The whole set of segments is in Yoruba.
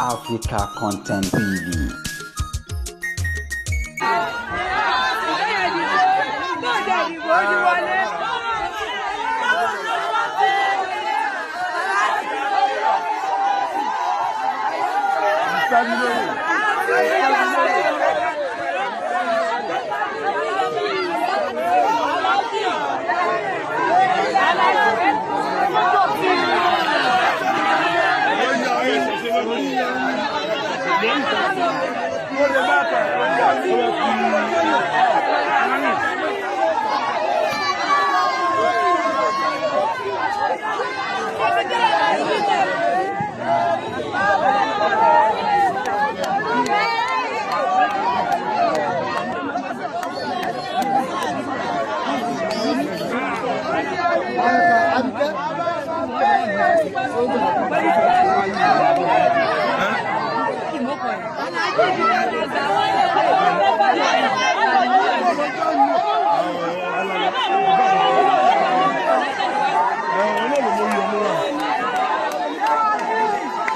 Africa Content TV.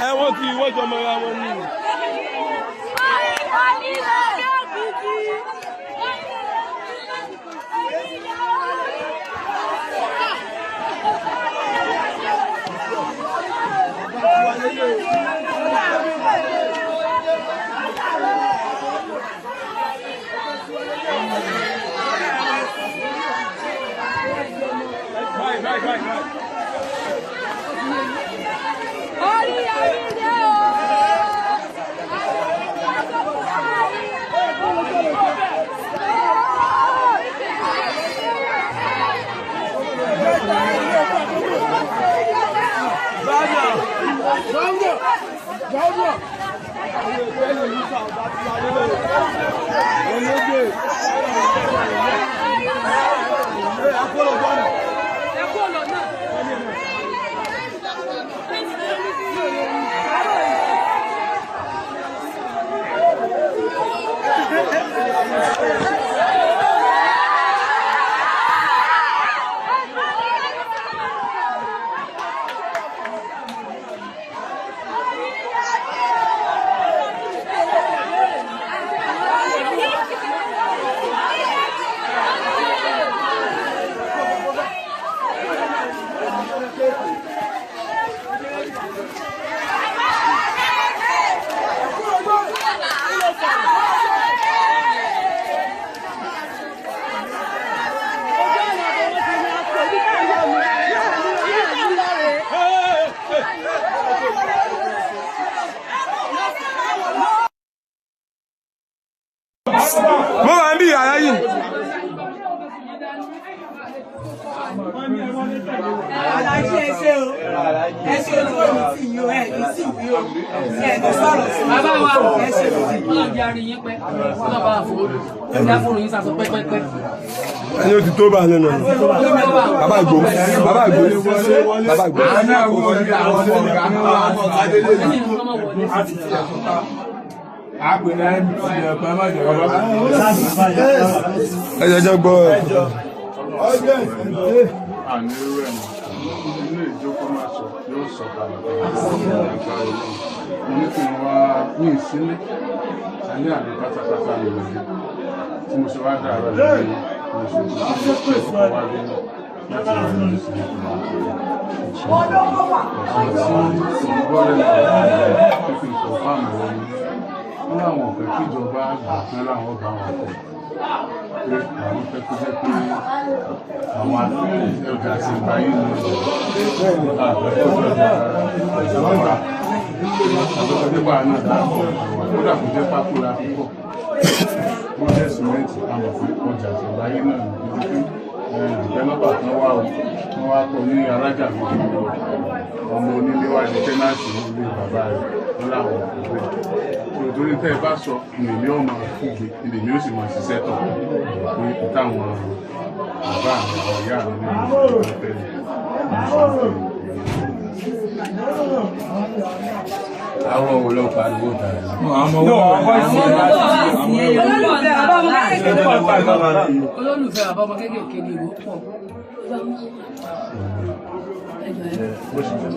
Ẹ wọ́n ti wọ́jọ mọ́ra wọn ní. Báyìí, báyìí, báyìí, báyìí. Mo wà ń bí yàrá yìí. Alájí, ẹ ṣé o, ẹ ṣé ojú òní tì yín o, ẹ ní sì wí o, ẹ ní sọ̀rọ̀ sí Bàbá wa, ẹ ṣé o. Ọlọ́run jẹ́ arin yín pẹ́, Ọlọ́run bá wa fowó lò, ẹ̀dá fóònù yín sàṣọ pẹ́pẹ́pẹ́. Ẹni ó ti tó bá a lẹ́nu. Bàbá àgbo, bàbá àgbo, bàbá àgbo. Ẹni nǹkan máa wọlé. Ẹ jẹ́ jẹ́ gbọ́. Àní irú ẹ̀ mọ̀ inú ìjókòó máa sọ yóò sọ kalẹ̀ agbára Ọlọ́run. Mo ní kí n wá ní ìsílẹ̀ alẹ́ àná pátápátá ni mo dé tí mo ṣe wá dàárọ̀ yìí mo ṣe ti ṣe ọkọ̀ wá dé láti wá ní ìsílẹ̀ ọ̀sán tí mo gbọ́ lẹ́nu pípín ìkọ̀fáàmù wọn ni wọ́n láwọn ọ̀fẹ́ kíjọba àgbà kan láwọn bá wọn kọ̀ pé àwọn fẹ́ kó jẹ́ pé àwọn ọjà àti ìgbáyé ní àgbẹ̀kọ̀jọ́ ìjọba àgbẹ̀kọ̀jọ́ náà dáàbò kódà kò jẹ́ pákó la fi kọ̀ wọ́n jẹ́ sìmẹ́ǹtì àmọ̀ pé ọjà àti ìgbáyé náà ní pé dìfẹ́lọ́pà kan wá o, wọ́n wá kọ ní alájà méjì, ọmọ onílé wá di tẹ́nàtì ní ilé bàbá rẹ̀, wọ́n láwọn kò bẹ́ẹ̀. Torí tẹ́ ẹ bá sọ ìlèmí ọmọ kígbe, ìlèmí ó sì máa ṣiṣẹ́ tọ̀ pé táwọn bàbá mi àwọn ìyá mi nínú ìfẹ́ mi. Àwọn wo ló pariwo tààrà? Olólùfẹ́ bàbá ọmọ kékeré pọ̀. Olólùfẹ́ bàbá ọmọ kéékèèké ni ìwọ pọ̀. Bó ṣe jẹ́.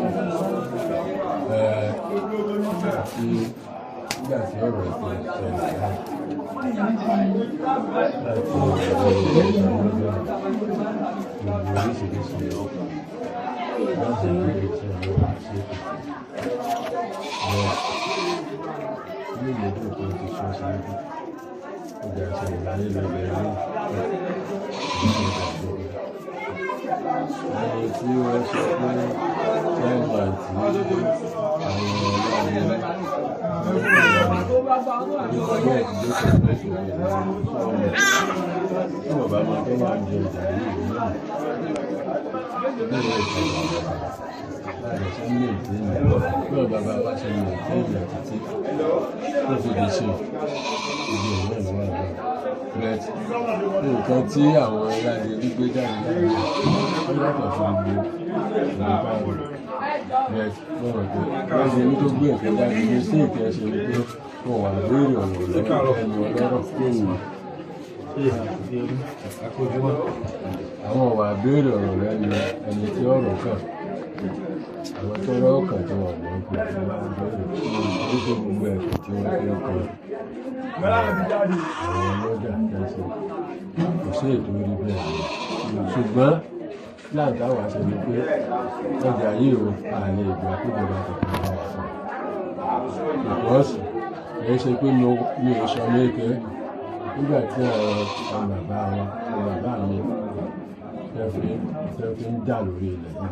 Tí nígbà tí ọ̀rọ̀ ètò ìṣẹ̀lẹ̀ báyìí láti ọ̀rọ̀ ìṣẹ̀lẹ̀ gbogbo oríṣiríṣi láti rí tí àwọn àṣepọ̀ ní ìlédò kan ti sọ síwájú ọjà ìṣẹ̀lẹ̀ láyé lọ́bẹ̀ ilé ìṣẹ̀lẹ̀ ìjọba. Àwọn tí wọ́n sọ pé chairman tí àwọn ọlọ́run tí wọ́n bá máa tó máa ń jẹ ọjà yìí náà bẹ́ẹ̀ ìṣẹ̀lẹ̀ láàrin sí ní ìdíyìn bí wọ́n bàbá wa ṣe ní ìdíyìn títí tó fi di ṣe ibi òun náà ló wà náà. But nǹkan tí àwọn ọlọ́dẹ gbígbé jáde láàrin ó yàtọ̀ sí gbogbo ìlú báwo. But mo rò pé wọ́n ṣe ní tó gbé nǹkan jáde ní sí ìkẹ́ ṣe ni pé wọ́n wà lórí ọ̀rọ̀ lọ́wọ́ ẹnu ọlọ́rọ̀. Àwọn wà béèrè ọ̀rọ̀ lẹ́nu ẹni tí ọ̀rọ̀ kàn. Àwọn tó rọ́ kàn tí wọ́n mọ̀ pé wọ́n máa ń béèrè wípé gbogbo ẹ̀sùn tí wọ́n fi ń kan àwọn ọlọ́jà kẹsì kò sí ètò orí bẹ́ẹ̀ ni. Ṣùgbọ́n láǹtà wà ṣe ni pé ọjà yìí o àlè ìgbà pípẹ́ bá ti kàn wá wà fún un. Because kì í ṣe pé mi ò sọ léèké nígbà tí àwọn bàbá wa àwọn bàbá mi tẹ́ fi ń jà lórí ilẹ̀ yìí.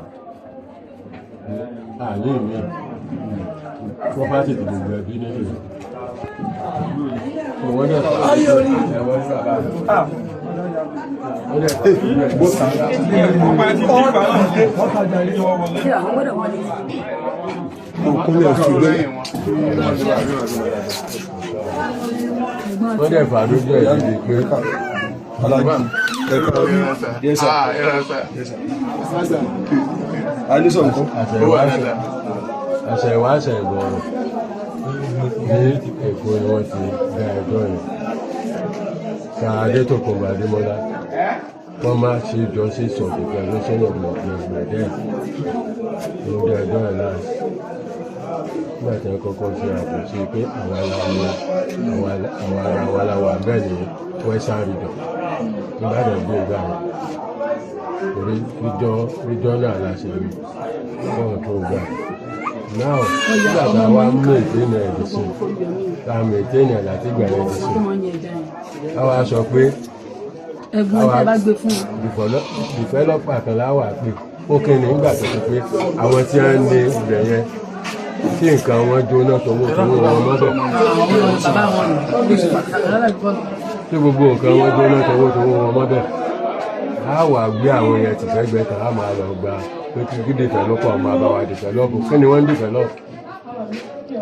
Àní mi property ti gbogbo ẹbí nílò yìí. Wọ́n dẹ̀ fà ẹ̀wọ̀n ní bàbá mi. Wọ́n dẹ̀ fà Òkúnlẹ̀ ṣùgbọ́n wọ́n dẹ̀ fà lójú ẹ̀ dídì pé Yes, sir. Alison nǹkan. Àṣẹ̀wá àṣẹ̀gbọ̀rọ̀ ní Èkó ni wọ́n ti dá ẹjọ́ yẹn. Sir Adétòkunbọ̀ Adémọ́lá, former Chief Justice of the Federation of Nigeria then, ló dá ẹjọ́ yẹn láti. Nígbà tí wọ́n kọ́kọ́ ṣe àbòsí pé àwa la ní àwa ara wa la wà bẹ́ẹ̀ ní Western Region. Ìbàdàn gbé ìgbà yẹn. Torí regional la ṣe rí fọ́ọ̀n tó gbà. Now, nígbà tá a wá maintain ẹ̀ dì sí, tá a maintain ẹ̀ láti gbà yẹn dì sí, a wá sọ pé Ẹ̀gbọ́n tẹ́ bá gbé fún developer kan láwà pé ó kéde nígbà tó ti pé àwọn tí wọ́n ní ibẹ̀ yẹn tí nǹkan wọn jóná tówó tówó wọn mọ́bẹ̀. Bàbá wọn nù. Tí gbogbo nǹkan wọn jóná tówó tówó wọn mọ́bẹ̀. A wà gbé àwọn yẹn tìfẹ́gbẹ́ kan á máa lọ gba pé kí developer máa bá wa develop. Kí ni wọ́n ń develop?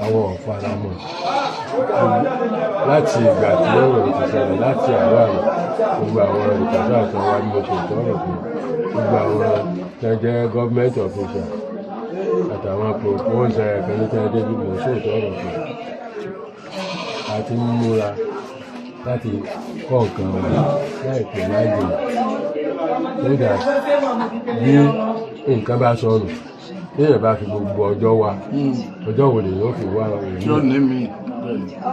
Àwọn ò faramọ́. Láti ìgbà tí ọ̀rọ̀ yìí ti ṣẹlẹ̀ láti àárọ̀ àná, gbogbo àwọn rìpọ́tà àti àwọn amòfin tọrọ fún gbogbo àwọn tí wọ́n jẹ́ government official àtàwọn proposal ẹ̀kan ní tí wọ́n dé bí mo sóòótọ́ ọ̀rọ̀ fún. A ti ń múra láti kọ́ nǹkan wa láìpẹ́ láì jìnnà. So that bí nǹkan bá sọnù, tí èèyàn bá fi gbogbo ọjọ́ wa, ọjọ́ wo lèèyàn ó fi wá èyí Tí ó ní mi.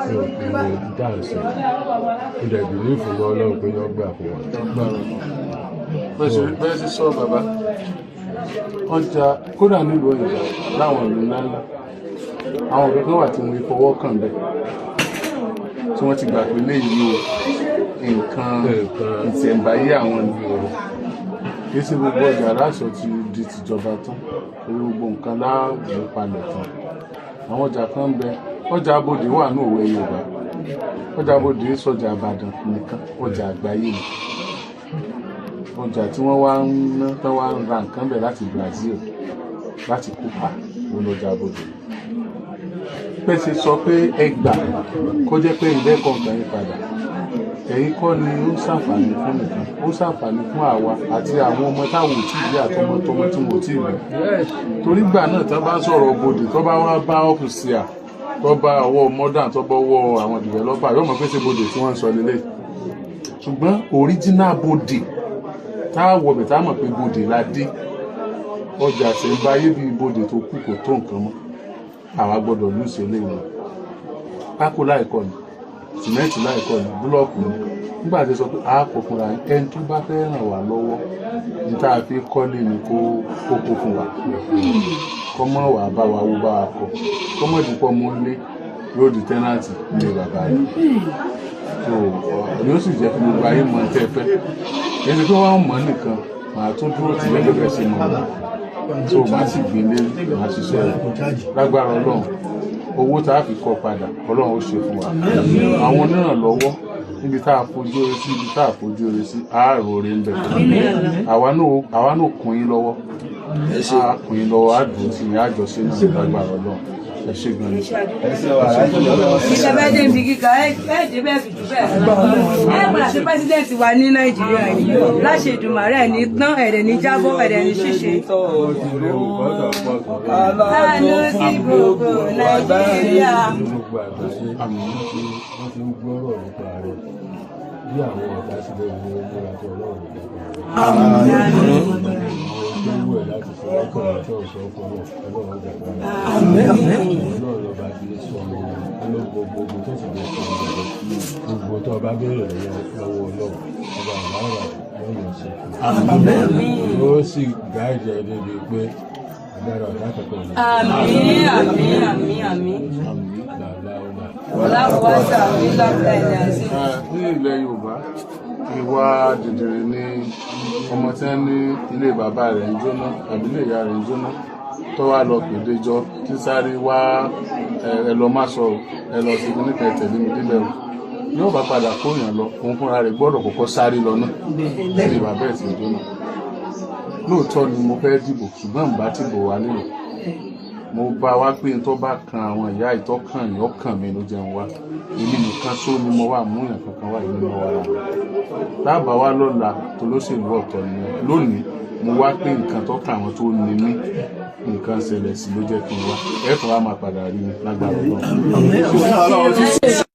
tí ó fi wo dáǹsì. Ó dẹ̀ bìlífù ní Ọlọ́run pé yóò gbà fún wa. Bẹ́ẹ̀ sì sọ bàbá, ọjà kódà nílùú òyìnbó láwọn ìlú ńláńlá, àwọn kankan wà tí wọ́n fọwọ́ kàn bẹ́ẹ̀ tí wọ́n ti gbà pé léyìí o nǹkan ìṣẹ̀ǹbáyé àwọn ni o. Kì í ṣe gbogbo ọjà aláṣọ ti di tìjọba tán, torí gbogbo nǹkan láàbò palẹ̀ tán. Àwọn ọjà kan ń bẹ, ọjà abodè wà ní òwe Yorùbá. Ọjà abodè sọjà Ìbàdàn nìkan, ọjà àgbáyé ni. Ọjà tí wọ́n wá ń ná tán wá ń ra nǹkan bẹ̀ láti Brazil, láti Cuba, òun lọjà abodè. Pé ṣe sọ pé ẹ gbà kó jẹ́ pé ilé kọ̀ọ̀kan yín padà. Ẹ̀yin kọ́ ni ó ṣàǹfààní fún nìkan, ó ṣàǹfààní fún àwa àti àwọn ọmọ táwọn ò tíì bí àtọmọtọmọ tí wọn ò tíì bí. Torí gbà náà tán bá ń sọ̀rọ̀ bodè, tó bá wá bá ọ́fíìsì à, tó bá ọwọ́ modern, tó bá ọwọ́ àwọn developer, yóò mọ̀ pé ṣe bodè tí wọ́n ń sọ lélẹ̀. Ṣùgbọ́n original bodè tá a wọbẹ̀ tá a mọ̀ pé bodè la dé. Ọjà ṣẹ̀ǹbáyé bíi bodè tó kù kò tó nǹkan mọ́. Àwa gbọ́dọ̀ lùsẹ̀ léwu pákó láìkọ́ ni, sìmẹ́ǹtì láìkọ́ ni, búlọ́ọ̀kù ni. Nígbà tí sọ pé a kò fúnra yín, ẹni tó bá fẹ́ ràn wá lọ́wọ́ ní tá a fi kọ́lé ni kó kó fún wa, kọ́ mọ́ wàá bá wa wó bá wa kọ́, kọ́ mọ́ ìdúpọ̀ mọ́ lé yóò di tẹ́nàtì ní bàbá rẹ̀. So yóò sì jẹ́ fún gbogbo ayé mọ̀ tẹ́ fẹ́. Kì í ṣe pé wọ́n mọ̀ nìkan, màá tún dúró tì lẹ́gbẹ̀ẹ́ bẹ́ẹ̀ ṣe mọ̀ wọ́n. So màá sì gbé lé, màá ṣiṣẹ́ rẹ̀ lágbára Ọlọ́run. Owó tá a fi kọ́ padà, Ọlọ́run ó ṣe fún wa. Àwọn onírànlọ́wọ́ níbi tá a fojú oore sí, ibi tá a fojú oore sí, àárò oore ń bẹ. Àwa náà kún yín lọ́wọ́, á kún yín lọ́wọ́, á dùn sí yín, á jọ sí náà lágbára Ọlọ́run. Ẹ ṣé gan ni. Iṣẹ́ bẹ́ẹ̀ dé ibi gíga, ẹ dé bẹ́ẹ̀ fi jù bẹ́ẹ̀ lọ. Ẹ padà sí pẹ́sidẹ̀ntì wa ní Nàìjíríà yìí. Láṣẹ Èdùmàrè ẹ̀ ní tán, ẹ̀rẹ̀ ní jábọ́, ẹ̀rẹ̀ ní ṣíṣe. Àánú sí gbogbo Nàìjíríà. Gbogbo àgbáyé wọ́n ti ń gbọ́rọ̀ nípa rẹ̀ bí àwọn ọ̀tá sílẹ̀ ní múra tó Ọlọ́run nípa rẹ̀. Àwọn tó wù ẹ́ láti sọ ọkọ̀ àti ọ̀sán ọkọ̀ náà, Ọlọ́run jàgbá rẹ̀. Ọlọ́run lọ́ba ti sọ ọmọ gbogbo tó sì lè sọ ọmọ rẹ̀. Gbogbo tó bá béèrè lọ́wọ́ Ọlọ́run, ọba àlàárà yóò ṣe fún un. Yóò sì gáìdì ẹ débi pé agbára ọ̀tá kankan ní. Àmín, àmín, àmín, àmín. Ọláwọ́sà nílọ́pẹ̀ ní àti. Ní ilẹ̀ Yorùbá, ìwà dìdìrì ni ọmọ tí wọ́n ní ilé bàbá rẹ̀ ń jóná àbí ilé ìyá rẹ̀ ń jóná tó wá lọ pèdéjọ tí sáré wá ẹ lọ má sọ ẹ lọ sí ní kẹtẹ ní mi débẹ̀ o. Yóò bá padà kóyàn lọ, òun fúnra rẹ̀ gbọ́dọ̀ kọ́kọ́ sáré lọ náà ilé bàbá ẹ̀ sì ń jóná. Lóòótọ́ ni mo fẹ́ dìbò, ṣùgbọ́n ìbá ti bò wá nílò. Mo bá wá pé tó bá kan àwọn ìyá ìtọ́kàn yìí ọkàn mi ló jẹun wá. Èmi nìkan só ni mo wà mú yàn kankan wá, èmi mo wà rà. Lábàá wá lọ́la tó lóṣèlú ọ̀tọ̀ ni lónìí mo wá pé nǹkan tó kàn àwọn tó ní mí nǹkan ṣẹlẹ̀ sí ló jẹ́ kí n wá. Ẹ tún wá máa padà rí mi lágbára Ọlọ́run.